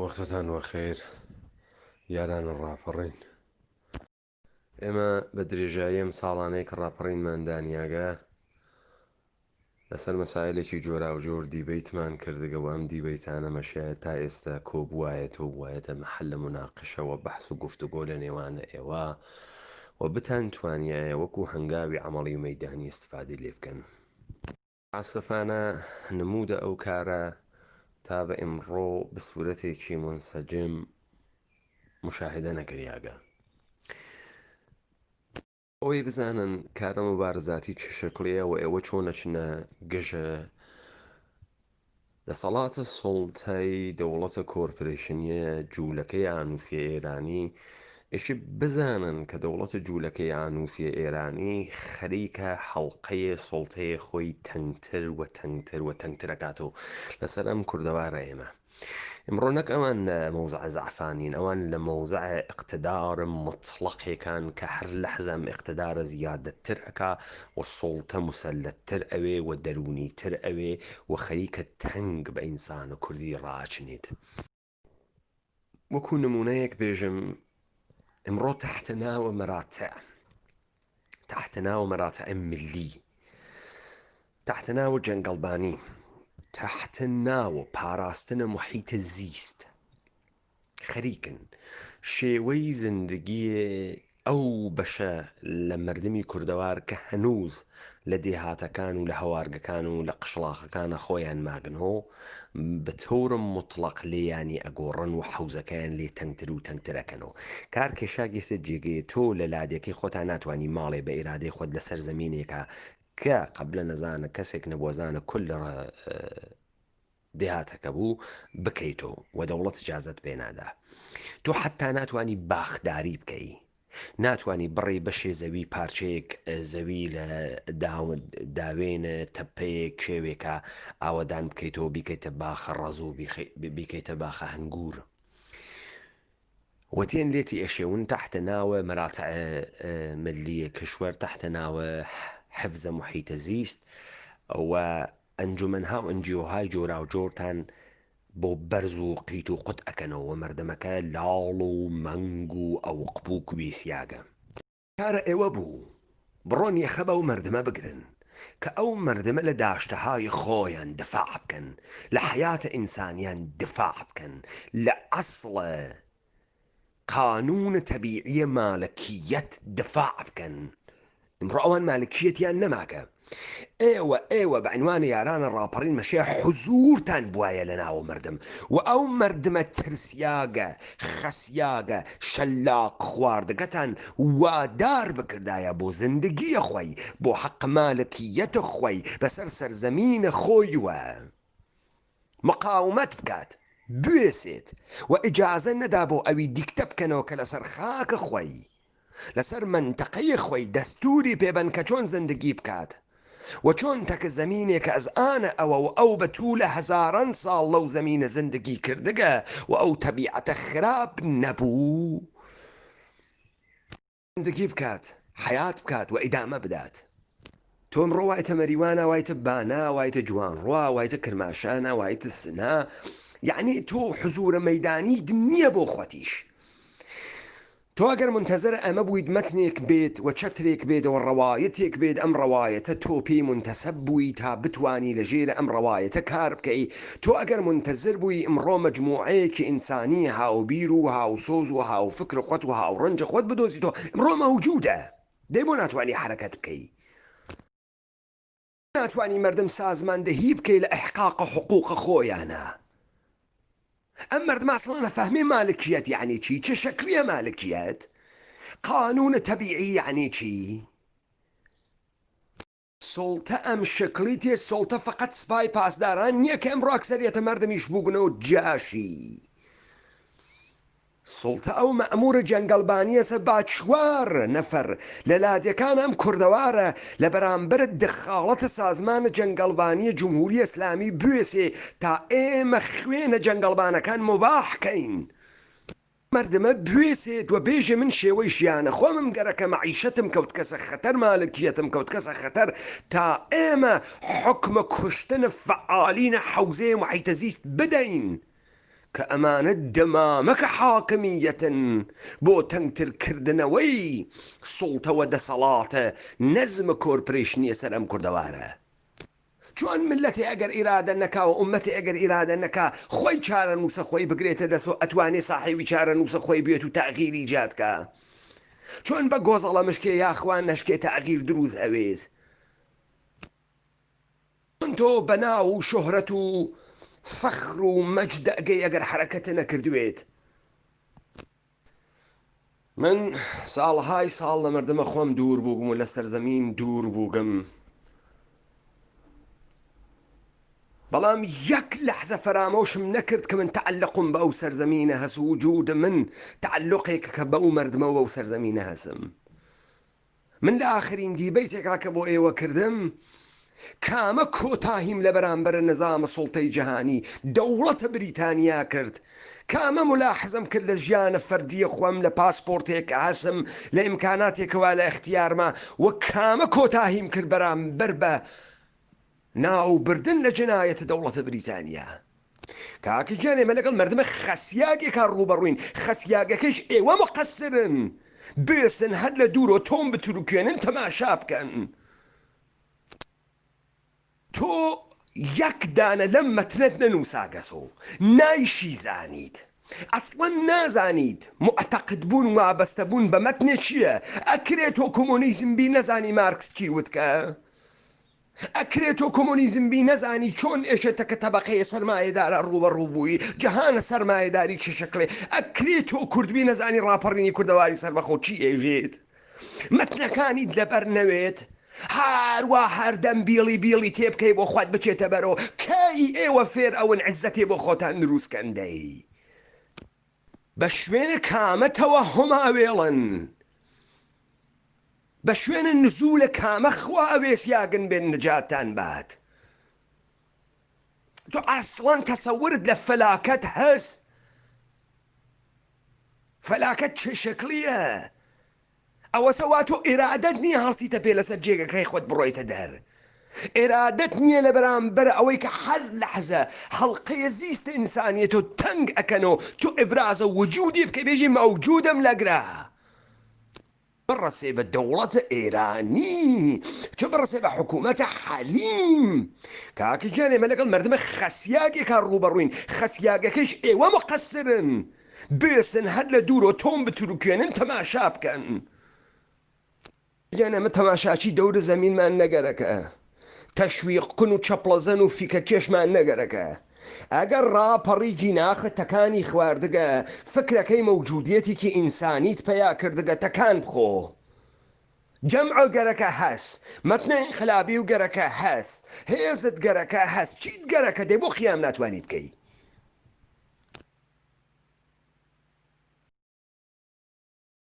وەختتان وەخێر یاران ڕاپەڕین. ئێمە بە درێژایی ئەم ساڵانەی کە ڕاپەڕینمان دانیاگە لەسەر مەسایلێکی جۆراوجۆر دیبەیتمان کردگە و ئەم دیبەیتانە مەشایە تا ئێستا کۆبوایەتەوە بوایەتە مەحەل موناقشە و بەحس و گفتوگۆ لە نێوان ئێوە و بتانتوانیایە وەکو هەنگاوی عەمەڵی و مەیدانی ئیستفادەی لێ بکەن. متاسفانە نموودە ئەو کارە تا بە ئمڕۆ بە سوورەتێکی مونسەجم مشاهدە نەکریاگە. ئەوەی بزانن کارە موبارزاتی چ شکڵیە و ئێوە چۆن ئەچنە گژە دەسەڵاتە سوڵتەی دەوڵەتە کۆرپرەیشنیە جوولەکەی ئانووسیە ئێرانی ئێشی بزانن کە دەوڵەتە جوولەکەی ئانووسیە ئێرانی خەریکە حەڵقەیە سوڵتەیە خۆی تەنگتر و تەنگتر و تەنگتر ئەکاتەوە لەسەر ئەم کوردەوارە ئێمە. ئمڕۆ نەک ئەوان لە مەوزع زەعفا نین، ئەوان لە مەوزع ئقتدار موتڵەقێکان کە هەر لەحزە ئەم ئقتدارە زیادەتر ئەکا و سوڵتە موسەلەتتر ئەوێ و دەروونیتر ئەوێ و خەریکە تەنگ بە ئینسان کوردی ڕائەچنێت. وەکوو نموونەیەک بێژم ئمڕۆ تەحتە ناوە مەراتع، تەحتە ناوە مەراتع ملی، تەحتە ناوە جەنگەڵبانی، تەحتە ناوە پاراستنە موحیتە زیست خەریکن شێوەی زندگیێ ئەو بەشە لە مەردمی کوردەوار کە هەنووز لە دێهاتەکان و لە هەوارگەکان و لە قشڵاخەکانە خۆیان ماگنۆ بە تەور موتڵەق لێیانی ئەگۆڕن و حەوزەکەیان لێ تەنگتر و تەنگتر ئەکەنۆ. کار کێشاگێسێ جێگەیە تۆ لە لادێکەی خۆتا ناتوانی ماڵێ بە ئیرادەی خۆت لە سەر زەمینێکا کە قەبلە نەزانە کەسێک نەبووەزانە کل دێهاتەکە بوو بکەیتۆ و دەوڵەت ئیجازەت پێ نادا. تۆ حەتتا ناتوانی باخداری بکەی. ناتوانی بڕێ بەشێ زەوی پارچەیەک زەوی لە داوێنە تەپەیەک کێوێکە ئاوەدان بکەیتەوە بیکەیتە باخە ڕەز و بیکەیتە باخە هەنگور. و تێن لێتی ئەشێون تەحتە ناوە مەراتع ملیە کشوەر تەحتە ناوە حفزە محیتە زیست و ئەنجومەنها و ئەنجیۆهای جۆراوجۆرتان بۆ بەرز و قیت و قوت ئەکەنەوە و مەردەمەکە لاڵ و مەنگ و ئەوقبوو کویسیاگە. کارە ئێوە بوو بڕۆن یەخە بەو مەردمە بگرن کە ئەو مەردمە لە داشتەهای خۆیان دفاع بکەن، لە حەیاتە ئینسانیان دفاع بکەن، لە ئەسڵە قانوون تەبیعیە مالکیەت دفاع بکەن. ئمڕۆ ئەوان مالکیەتیان نەماگە. ئێوە ئێوە بە عنوان یارانە ڕاپەڕین مەشێ حزوورتان بوایە لە ناوە مەردم و ئەو مەردمە ترسیاگە خەسیاگە شەلاق خواردگەتان وادار بکردایە بۆ زندگیە خوەی بۆ حەق مالکیەت خوەی بەسەر سەرزەمینە خۆیوە مقاومەت بکات بوێسێت و ئیجازە نەدا بۆ ئەوی دیکتە بکەنەوە کە لەسەر خاکە خوەی لەسەر مەنتەقەی خوەی دەستوری پێ بەن کە چۆن زندگی بکات و چۆن تەک زەمینێکە ئەز ئانە ئەوە و ئەو بە تولە هەزاران ساڵ لەو زەمینە زندگی کردگە و ئەو تەبیعەتە خراپ نەبوو زندگی بکات حەیات بکات و ئیدامە بدات. تۆ ئمڕۆ وایتە مەریوانە وایتە بانە وایتە جوانڕوا وایتە کرماشانە وایتە سنە یعنی تۆ حزورە مەیدانیت نییە بۆ خۆتیش. تۆ ئەگەر مونتەزەر ئەمە بوویت مەتنێک بێت و چەترێک بێت و ڕەوایەتێک بێت ئەم ڕەوایەتە تۆ پێی مونتەسەب بووی تا بتوانی لە ژێر ئەم ڕەوایەتە کار بکەی تۆ ئەگەر مونتەزر بووی ئمڕۆ مەجموعەیەکی ئینسانی هاوبیر و هاوسۆز و هاوفکر خۆت و هاوڕەنج خۆت بدۆزیتەوە ئمڕۆ مەوجودە دەی بۆ ناتوانی حەرەکەت بکەی؟ ناتوانی مەردم سازماندەهی بکەی لە ئیحقاق حقوق خۆیانا؟ ئەم مەردمە ئەسڵەن ئەفەهمێ مالکیەت یەعنی چی؟ چ شەکلیە مالکیەت؟ قانون تەبیعی یەعنی چی؟ سوڵتە ئەم شکڵی تێ سوڵتە فەقەت سپای پاسداران نیە کە ئمڕۆ ئەکسەریەتە مەردمیش بووگنەو جاشی سوڵتە ئەو مەئمورە جەنگەڵبانیەسە با چوار نەفەر لە لادێکان ئەم کوردەوارە لە بەرامبەر دخاڵەتە سازمانە جەنگەڵبانیە جمهوری ئسلامی بوێسێ تا ئێمە خوێنە جەنگەڵبانەکان موباح کەین. مەردمە بوێسێت و بێژێ من شێوەی ژیانە خۆمم گەرەکە مەعیشەتم کەوتکەسە خەتەر مالکیەتم کەوتکەسە خەتەر تا ئێمە حوکمە کوشتن فەعالینە حەوزەێ محیتە زیست بدەین. کە ئەمانە دەمامەکە حاکمیەتن بۆ تەنگتر کردنەوەی سوڵتە وە دەسەڵاتە نەزم کۆرپرەیشنیە سەر ئەم کوردەوارە. چۆن ملەتێ ئەگەر ئیرادە نەکا و ئومەتێ ئەگەر ئیرادە نەکا خۆی چارەنووسە خۆی بگرێتە دەست و ئەتوانێ ساحێبی چارەنووسە خۆی بێت و تەغییر ئیجاد کا؟ چۆن بە گۆزەڵە مشکێ یاخوا نەشکێ تەغییر دروست ئەوێت؟ چۆن تۆ بە ناو و شۆهرەت و فەخر و مەجد ئەگەی ئەگەر حەرەکەتە نەکردوێت؟ من ساڵەهای ساڵ لە مەردمە خۆم دوور بووگم و لە سەرزەمین دوور بووگم، بەڵام یەک لەحزە فەرامۆشم نەکرد کە من تەعەلقم بە ئەو سەرزەمینە هەس و وجود من تەعەلقێکە کە بەو مەردمە و بەو سەرزەمینە هەسم. من لە ئاخرین دیبەیتێکا کە بۆ ئێوە کردم کامە کۆتاهیم لە بەرامبەر نزام سوڵتەی جەهانی دەوڵەتە بریتانیا کرد کامە مولاحزەم کرد لە ژیانە فەردیە خوەم لە پاسپۆرتێک هەسم لە ئیمکاناتێکەوە لە ئیختیارما وە کامە کۆتاهیم کرد بەرامبەر بە ناوبردن لە جنایەتە دەوڵەتە بریتانیا. کاکە گیان ئێمە لەگەڵ مەردمە خەسیاگێکا ڕووبەڕووین، خەسیاگەکەیش ئێوە مقەسرن، بێسن هەر لە دوورۆ تۆم بتروکێنن تەماشا بکەن. تۆ یەک دانە لەم مەتنەت نەنووساگەسۆ نایشیزانیت ئەسڵەن نازانیت موعتەقد بوون وابەستە بوون بە مەتنێ چییە ئەکرێ تۆ کۆمۆنیزم بی نەزانی مارکس چی وتکە؟ ئەکرێ تۆ کۆمۆنیزم بی نەزانی چۆن ئێشێ تەکە تەبەقەیە سەرمایەدارا ڕووبەڕوو بووی جەهانە سەرمایەداری چ شکڵێ ئەکرێ تۆ کورد بی نەزانی ڕاپەڕینی کوردەواری سەربەخۆ چی ئێژێت مەتنەکانیت لەبەر نەوێت هەروا هەردەم بیڵی بیڵی تێبکەی بۆ خوت بچێتە بەرۆ کەی ئێوە فێر ئەون عزەتێ بۆ خۆتان دروست کەن دەی بە شوێنە کامە تەوەهوما وێڵن بە شوێنە نزولە کامە خوا ئەوێسیاگن بێن نجاتتان بات تۆ ئەسڵەن تەسەورت لە فەلاکەت هەس فەلاکەت چ شکڵیە ئەوەسە وا تۆ ئیرادەت نییە هەڵسیتە پێ لەسەر جێگەکەی خۆت بڕۆیتە دەر ئیرادەت نییە لە بەرامبەر ئەوەی کە هەر لەحزە حەڵقەیە زیست ئینسانیە تۆ تەنگ ئەکەنۆ تۆ ئیبرازە وجودی بکەی بێژی مەوجودم لەگرە بڕەسێ بە دەوڵەتە ئێرانی چ بڕەسێ بە حکوومەتە حەلیم کاکە گیان ئێمە لەگەڵ مەردمە خەسیاگێکا ڕووبەڕووین خەسیاگەکەیش ئێوە مقەسرن بێسن هەر لە دوورۆ تۆم بتروکێنن تەماشا بکەن گیان ئەمە تەماشاچی دەورە زەمینمان نەگەرەکە تەشویق کن و چەپڵەزەن و فیکە کێشمان نەگەرەکە ئەگەر ڕاپەڕیی ناخت تەکانی خواردگە فکرەکەی مەوجودیەتیکی ئینسانیت پەیا کردگە تەکان بخۆ جەمع گەرەکە هەس مەتنە ئینقلابی و گەرەکە هەس هێزت گەرەکە هەس چیت گەرەکە دەی بۆ قیام ناتوانی بکەی.